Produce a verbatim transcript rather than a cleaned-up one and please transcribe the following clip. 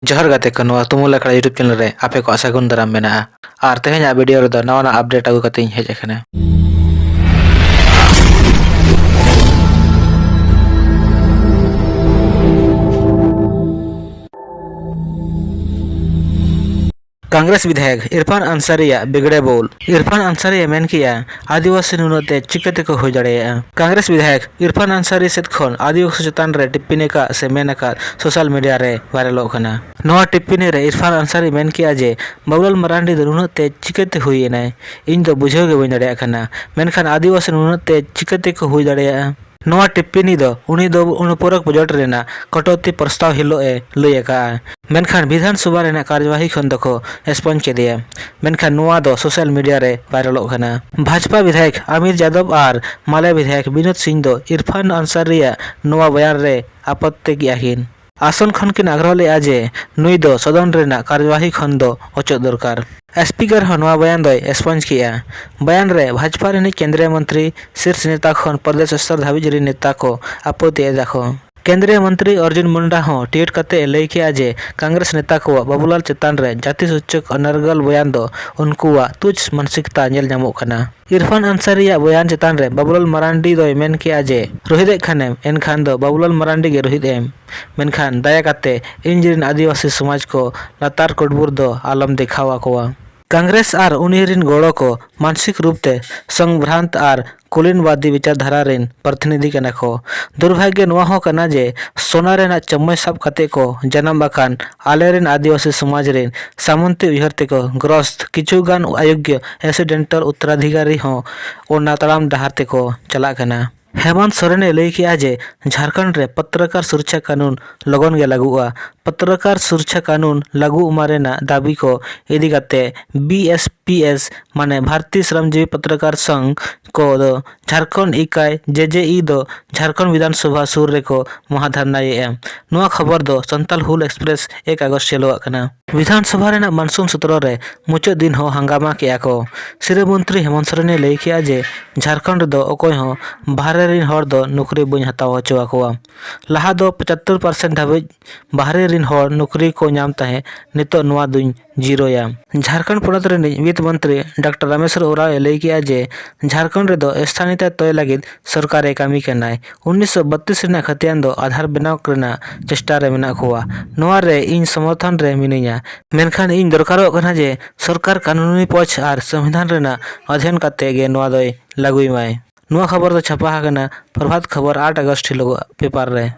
ᱡᱚᱦᱟᱨ ᱜᱟᱛᱮ ᱠᱚ, ᱱᱚᱣᱟ ᱛᱩᱢᱩᱞ ᱟᱠᱷᱲᱟ YouTube channel ᱨᱮ ᱟᱯᱮ ᱠᱚᱣᱟᱜ ᱥᱟᱹᱜᱩᱱ ᱫᱟᱨᱟᱢ ᱢᱮᱱᱟᱜᱼᱟ᱾ ᱟᱨ ᱛᱮᱦᱮᱧᱟᱜ video ᱨᱮᱫᱚ ᱱᱟᱣᱟ ᱱᱟᱣᱟ update ᱟᱹᱜᱩ ᱠᱟᱛᱮ ᱤᱧ ᱦᱮᱡ ᱟᱠᱟᱱᱟ᱾ ᱠᱚᱝᱜᱨᱮᱥ ᱵᱤᱫᱷᱟᱭᱚᱠ ᱤᱨᱯᱷᱟᱱ ᱟᱱᱥᱟᱨᱤᱭᱟᱜ ᱵᱤᱜᱽᱲᱮ ᱵᱳᱞ᱾ ᱤᱨᱯᱷᱟᱱ ᱟᱱᱥᱟᱨᱤᱭ ᱢᱮᱱ ᱠᱮᱜᱼᱟ, ᱟᱹᱫᱤᱵᱟᱹᱥᱤ ᱱᱩᱱᱟᱹᱜ ᱛᱮᱡ ᱪᱤᱠᱟᱹ ᱛᱮᱠᱚ ᱦᱩᱭ ᱫᱟᱲᱮᱭᱟᱜᱼᱟ? ᱠᱚᱝᱜᱨᱮᱥ ᱵᱤᱫᱷᱟᱭᱚᱠ ᱤᱨᱯᱷᱟᱱ ᱟᱱᱥᱟᱨᱤ ᱥᱮᱫ ᱠᱷᱚᱱ ᱟᱹᱫᱤᱵᱟᱹᱥᱤ ᱪᱮᱛᱟᱱ ᱨᱮ ᱴᱤᱯᱯᱤᱱᱤ ᱟᱠᱟᱫ ᱥᱮ ᱢᱮᱱ ᱟᱠᱟᱫ social media ᱨᱮ ᱵᱷᱟᱭᱨᱟᱞᱚᱜ ᱠᱟᱱᱟ᱾ ᱱᱚᱣᱟ ᱴᱤᱯᱯᱤᱱᱤ ᱨᱮ ᱤᱨᱯᱷᱟᱱ ᱟᱱᱥᱟᱨᱤ ᱢᱮᱱ ᱠᱮᱜᱼᱟ ᱡᱮ, ᱵᱟᱵᱩᱞᱟᱞ ᱢᱟᱨᱟᱱᱰᱤ ᱫᱚ ᱱᱩᱱᱟᱹᱜ ᱛᱮᱡ ᱪᱤᱠᱟᱹᱛᱮ ᱦᱩᱭ ᱮᱱᱟᱭ? ᱤᱧ ᱫᱚ ᱵᱩᱡᱷᱟᱹᱣ ᱜᱮ ᱵᱟᱹᱧ ᱫᱟᱲᱮᱭᱟᱜ ᱠᱟᱱᱟ᱾ ᱢᱮᱱᱠᱷᱟᱱ ᱟᱹᱫᱤᱵᱟᱹᱥᱤ ᱱᱩᱱᱟᱹᱜ ᱛᱮᱡ ᱪᱤᱠᱟᱹ ᱛᱮᱠᱚ ᱦᱩᱭ ᱫᱟᱲᱮᱭᱟᱜᱼᱟ? ᱱᱚᱣᱟ ᱴᱤᱯᱯᱤᱱᱤ ᱫᱚ ᱩᱱᱤ ᱫᱚ ᱚᱱᱩᱯᱩᱨᱚᱠ ᱵᱟᱡᱮᱴ ᱨᱮᱱᱟᱜ ᱠᱚᱴᱚᱣᱚᱛᱤ ᱯᱨᱚᱥᱛᱟᱵ ᱦᱤᱞᱳᱜ ᱮ ᱞᱟᱹᱭ ᱟᱠᱟᱫᱼᱟ, ᱢᱮᱱᱠᱷᱟᱱ ᱵᱤᱫᱷᱟᱱ ᱥᱚᱵᱷᱟ ᱨᱮᱱᱟᱜ ᱠᱟᱨᱡᱚᱵᱟᱦᱤ ᱠᱷᱚᱱ ᱫᱚᱠᱚ ᱮᱥᱯᱚᱧᱡᱽ ᱠᱮᱫᱮᱭᱟ᱾ ᱢᱮᱱᱠᱷᱟᱱ ᱱᱚᱣᱟ ᱫᱚ social media ᱨᱮ ᱵᱷᱟᱭᱨᱟᱞᱚᱜ ᱠᱟᱱᱟ᱾ ᱵᱷᱟᱡᱽᱯᱟ ᱵᱤᱫᱷᱟᱭᱚᱠ ᱟᱢᱤᱨ ᱡᱟᱫᱚᱵ ᱟᱨ ᱢᱟᱞᱮ ᱵᱤᱫᱷᱟᱭᱚᱠ ᱵᱤᱱᱳᱫ ᱥᱤᱝ ᱫᱚ ᱤᱨᱯᱷᱟᱱ ᱟᱱᱥᱟᱨ ᱨᱮᱭᱟᱜ ᱱᱚᱣᱟ ᱵᱚᱭᱟᱱ ᱨᱮ ᱟᱯᱚᱛᱛᱤ ᱠᱮᱫᱼᱟ ᱠᱤᱱ᱾ ᱟᱥᱚᱱ ᱠᱷᱚᱱ ᱠᱤᱱ ᱟᱜᱽᱨᱚᱦ ᱞᱮᱫᱼᱟ ᱡᱮ ᱱᱩᱭ ᱫᱚ ᱥᱚᱫᱚᱱ ᱨᱮᱱᱟᱜ ᱠᱟᱨᱡᱚᱵᱟᱦᱤ ᱠᱷᱚᱱ ᱫᱚ ᱚᱪᱚᱜ ᱫᱚᱨᱠᱟᱨ᱾ ᱥᱯᱤᱠᱟᱨ ᱦᱚᱸ ᱱᱚᱣᱟ ᱵᱚᱭᱟᱱ ᱫᱚᱭ ᱮᱥᱯᱚᱧᱡᱽ ᱠᱮᱫᱼᱟ᱾ ᱵᱚᱭᱟᱱ ᱨᱮ ᱵᱷᱟᱡᱽᱯᱟ ᱨᱤᱱᱤᱡ ᱠᱮᱱᱫᱨᱤᱭᱚ ᱢᱚᱱᱛᱨᱤ, ᱥᱤᱨᱥ ᱱᱮᱛᱟ ᱠᱷᱚᱱ ᱯᱨᱚᱫᱮᱥ ᱥᱛᱚᱨ ᱫᱷᱟᱹᱵᱤᱡ ᱨᱤᱱ ᱱᱮᱛᱟ ᱠᱚ ᱟᱯᱚᱛᱛᱤ ᱮᱫᱟ ᱠᱚ᱾ ᱠᱮᱱᱫᱨᱤᱭᱚ ᱢᱚᱱᱛᱨᱤ ᱚᱨᱡᱩᱱ ᱢᱩᱱᱰᱟ ᱦᱚᱸ ᱴᱤᱭᱤᱴ ᱠᱟᱛᱮ ᱮ ᱞᱟᱹᱭ ᱠᱮᱫᱼᱟ ᱡᱮ ᱠᱚᱝᱜᱨᱮᱥ ᱱᱮᱛᱟ ᱠᱚᱣᱟᱜ ᱵᱟᱵᱩᱞᱟᱞ ᱪᱮᱛᱟᱱ ᱨᱮ ᱡᱟᱹᱛᱤ ᱥᱩᱪᱚᱠ ᱚᱱᱚᱨᱜᱚᱞ ᱵᱚᱭᱟᱱ ᱫᱚ ᱩᱱᱠᱩᱣᱟᱜ ᱛᱩᱪᱷ ᱢᱟᱱᱥᱤᱠᱛᱟ ᱧᱮᱞ ᱧᱟᱢᱚᱜ ᱠᱟᱱᱟ᱾ ᱤᱨᱯᱷᱟᱱ ᱟᱱᱥᱟᱨᱤᱭᱟᱜ ᱵᱚᱭᱟᱱ ᱪᱮᱛᱟᱱ ᱨᱮ ᱵᱟᱵᱩᱞᱟᱞ ᱢᱟᱨᱟᱱᱰᱤ ᱫᱚᱭ ᱢᱮᱱ ᱠᱮᱫᱼᱟ ᱡᱮ, ᱨᱳᱦᱤᱛ ᱮᱫ ᱠᱷᱟᱱᱮᱢ, ᱮᱱᱠᱷᱟᱱ ᱫᱚ ᱵᱟᱵᱩᱞᱟᱞ ᱢᱟᱨᱟᱱᱰᱤ ᱜᱮ ᱨᱳᱦᱤᱛ ᱮᱢ᱾ ᱢᱮᱱᱠᱷᱟᱱ ᱫᱟᱭᱟ ᱠᱟᱛᱮ ᱤᱧ ᱨᱤᱱ ᱟᱹᱫᱤᱵᱟᱹᱥᱤ ᱥᱚᱢᱟᱡᱽ ᱠᱚ ᱞᱟᱛᱟᱨ ᱠᱩᱴᱵᱩᱨ ᱫᱚ ᱟᱞᱚᱢ ᱫᱮᱠᱷᱟᱣ ᱟᱠᱚᱣᱟ᱾ ᱠᱚᱝᱜᱨᱮᱥ ᱟᱨ ᱩᱱᱤ ᱨᱤᱱ ᱜᱚᱲᱚ ᱠᱚ ᱢᱟᱱᱥᱤᱠ ᱨᱩᱯ ᱛᱮ ᱥᱚᱝᱵᱷᱨᱟᱱᱛ ᱟᱨ ᱠᱩᱞᱤᱱᱵᱟᱫᱤ ᱵᱤᱪᱟᱨᱫᱷᱟᱨᱟ ᱨᱤᱱ ᱯᱨᱚᱛᱤᱱᱤᱫᱷᱤ ᱠᱟᱱᱟ ᱠᱚ᱾ ᱫᱩᱨᱵᱷᱟᱜᱽᱭᱚ ᱱᱚᱣᱟ ᱦᱚᱸ ᱠᱟᱱᱟ ᱡᱮ ᱥᱚᱱᱟ ᱨᱮᱱᱟᱜ ᱪᱚᱢᱢᱚᱭ ᱥᱟᱵ ᱠᱟᱛᱮ ᱠᱚ ᱡᱟᱱᱟᱢ ᱟᱠᱟᱱ ᱟᱞᱮ ᱨᱤᱱ ᱟᱹᱫᱤᱵᱟᱹᱥᱤ ᱥᱚᱢᱟᱡᱽ ᱨᱤᱱ ᱥᱟᱢᱚᱱᱛᱤ ᱩᱭᱦᱟᱹᱨ ᱛᱮᱠᱚ ᱜᱨᱚᱥᱛ ᱠᱤᱪᱷᱩ ᱜᱟᱱ ᱟᱭᱳᱜᱽᱭᱚ accidental ᱩᱛᱛᱚᱨᱟᱫᱷᱤᱠᱟᱨᱤ ᱦᱚᱸ ᱚᱱᱟ ᱛᱟᱲᱟᱢ ᱰᱟᱦᱟᱨ ᱛᱮᱠᱚ ᱪᱟᱞᱟᱜ ᱠᱟᱱᱟ᱾ ᱦᱮᱢᱚᱱᱛ ᱥᱚᱨᱮᱱ ᱮ ᱞᱟᱹᱭ ᱠᱮᱫᱼᱟ ᱡᱮ ᱡᱷᱟᱲᱠᱷᱚᱸᱰ ᱨᱮ ᱯᱚᱛᱨᱚᱠᱟᱨ ᱥᱩᱨᱚᱠᱪᱷᱟ ᱠᱟᱹᱱᱩᱱ ᱞᱚᱜᱚᱱ ᱜᱮ ᱞᱟᱹᱜᱩᱜᱼᱟ᱾ ᱯᱚᱛᱨᱚᱠᱟᱨ ᱥᱩᱨᱚᱠᱪᱷᱟ ᱠᱟᱹᱱᱩᱱ ᱞᱟᱹᱜᱩ ᱮᱢᱟᱱ ᱨᱮᱱᱟᱜ ᱫᱟᱹᱵᱤ ᱠᱚ ᱤᱫᱤ ᱠᱟᱛᱮ BSPS ᱢᱟᱱᱮ ᱵᱷᱟᱨᱛᱤ ᱥᱨᱚᱢᱡᱤᱵᱤ ᱯᱚᱛᱨᱚᱠᱟᱨ ᱥᱚᱝᱜᱷ ᱠᱚ ᱫᱚ ᱡᱷᱟᱲᱠᱷᱚᱸᱰ ᱤᱠᱟᱭ ᱡᱮ ᱡᱮ ᱤ ᱫᱚ ᱡᱷᱟᱲᱠᱷᱚᱸᱰ ᱵᱤᱫᱷᱟᱱ ᱥᱚᱵᱷᱟ ᱥᱩᱨ ᱨᱮᱠᱚ ᱢᱚᱦᱟ ᱫᱷᱟᱨᱱᱟᱭᱮᱫᱼᱟ᱾ ᱱᱚᱣᱟ ᱠᱷᱚᱵᱚᱨ ᱫᱚ ᱥᱟᱱᱛᱟᱞ ᱦᱩᱞ ᱮᱠᱥᱯᱨᱮᱥ ᱮᱠ ᱟᱜᱚᱥᱴ ᱪᱟᱹᱞᱩᱣᱟᱜ ᱠᱟᱱᱟ᱾ ᱵᱤᱫᱷᱟᱱ ᱥᱚᱵᱷᱟ ᱨᱮᱱᱟᱜ ᱢᱟᱱᱥᱩᱱ ᱥᱚᱛᱨᱚ ᱨᱮ ᱢᱩᱪᱟᱹᱫ ᱫᱤᱱ ᱦᱚᱸ ᱦᱟᱝᱜᱟᱢᱟ ᱠᱮᱜᱼᱟ ᱠᱚ᱾ ᱥᱤᱨᱟᱹ ᱢᱚᱱᱛᱨᱤ ᱦᱮᱢᱚᱱᱛ ᱥᱚᱨᱮᱱᱮ ᱞᱟᱹᱭ ᱠᱮᱜᱼᱟ ᱡᱮ ᱡᱷᱟᱲᱠᱷᱚᱸᱰ ᱨᱮᱫᱚ ᱚᱠᱚᱭ ᱦᱚᱸ ᱵᱟᱦᱨᱮ ᱨᱤᱱ ᱦᱚᱲ ᱫᱚ ᱱᱚᱠᱨᱤ ᱵᱟᱹᱧ ᱦᱟᱛᱟᱣ ᱦᱚᱪᱚ ᱟᱠᱚᱣᱟ᱾ ᱞᱟᱦᱟ ᱫᱚ ᱯᱚᱸᱪᱟᱛᱛᱳᱨ ᱯᱟᱨᱥᱮᱱᱴ ᱫᱷᱟᱹᱵᱤᱡ ᱵᱟᱦᱨᱮ ᱨᱤᱱ ᱦᱚᱲ ᱱᱚᱠᱨᱤ ᱠᱚ ᱧᱟᱢ ᱛᱟᱦᱮᱸᱫ, ᱱᱤᱛᱚᱜ ᱱᱚᱣᱟ ᱫᱩᱧ ᱡᱤᱨᱳᱭᱟ᱾ ᱡᱷᱟᱲᱠᱷᱚᱸᱰ ᱯᱚᱱᱚᱛ ᱨᱤᱱᱤᱡ ᱣᱤᱛ ᱢᱚᱱᱛᱨᱤ ᱰᱟᱠᱛᱟᱨ ᱨᱟᱢᱮᱥᱣᱚᱨ ᱳᱨᱟᱸᱣ ᱮ ᱞᱟᱹᱭ ᱠᱮᱜᱼᱟ ᱡᱮ ᱡᱷᱟᱲᱠᱷᱚᱸᱰ ᱨᱮᱫᱚ ᱥᱛᱷᱟᱱᱤᱭᱚᱛᱟ ᱛᱚᱭ ᱞᱟᱹᱜᱤᱫ ᱥᱚᱨᱠᱟᱨ ᱮ ᱠᱟᱹᱢᱤ ᱠᱟᱱᱟᱭ᱾ ᱩᱱᱤᱥᱥᱚ ᱵᱟᱛᱛᱨᱤᱥ ᱨᱮᱱᱟᱜ ᱠᱷᱟᱹᱛᱤᱭᱟᱱ ᱫᱚ ᱟᱫᱷᱟᱨ ᱵᱮᱱᱟᱣ ᱨᱮᱱᱟᱜ ᱪᱮᱥᱴᱟ ᱨᱮ ᱢᱮᱱᱟᱜ ᱠᱚᱣᱟ᱾ ᱱᱚᱣᱟ ᱨᱮ ᱤᱧ ᱥᱚᱢᱚᱨᱛᱷᱚᱱ ᱨᱮ ᱢᱤᱱᱟᱹᱧᱟ, ᱢᱮᱱᱠᱷᱟᱱ ᱤᱧ ᱫᱚᱨᱠᱟᱨᱚᱜ ᱠᱟᱱᱟ ᱡᱮ ᱥᱚᱨᱠᱟᱨ ᱠᱟᱹᱱᱩᱱᱤ ᱯᱚᱪᱷ ᱟᱨ ᱥᱚᱝᱵᱤᱫᱷᱟᱱ ᱨᱮᱱᱟᱜ ᱚᱫᱷᱭᱚᱱ ᱠᱟᱛᱮ ᱜᱮ ᱱᱚᱣᱟ ᱫᱚᱭ ᱞᱟᱹᱜᱩᱭ ᱢᱟᱭ᱾ ᱱᱚᱣᱟ ᱠᱷᱚᱵᱚᱨ ᱫᱚ ᱪᱷᱟᱯᱟ ᱟᱠᱟᱱᱟ ᱯᱨᱚᱵᱷᱟᱛ ᱠᱷᱚᱵᱚᱨ ᱟᱴ ᱟᱜᱚᱥᱴ ᱦᱤᱞᱳᱜ ᱯᱮᱯᱟᱨ ᱨᱮ᱾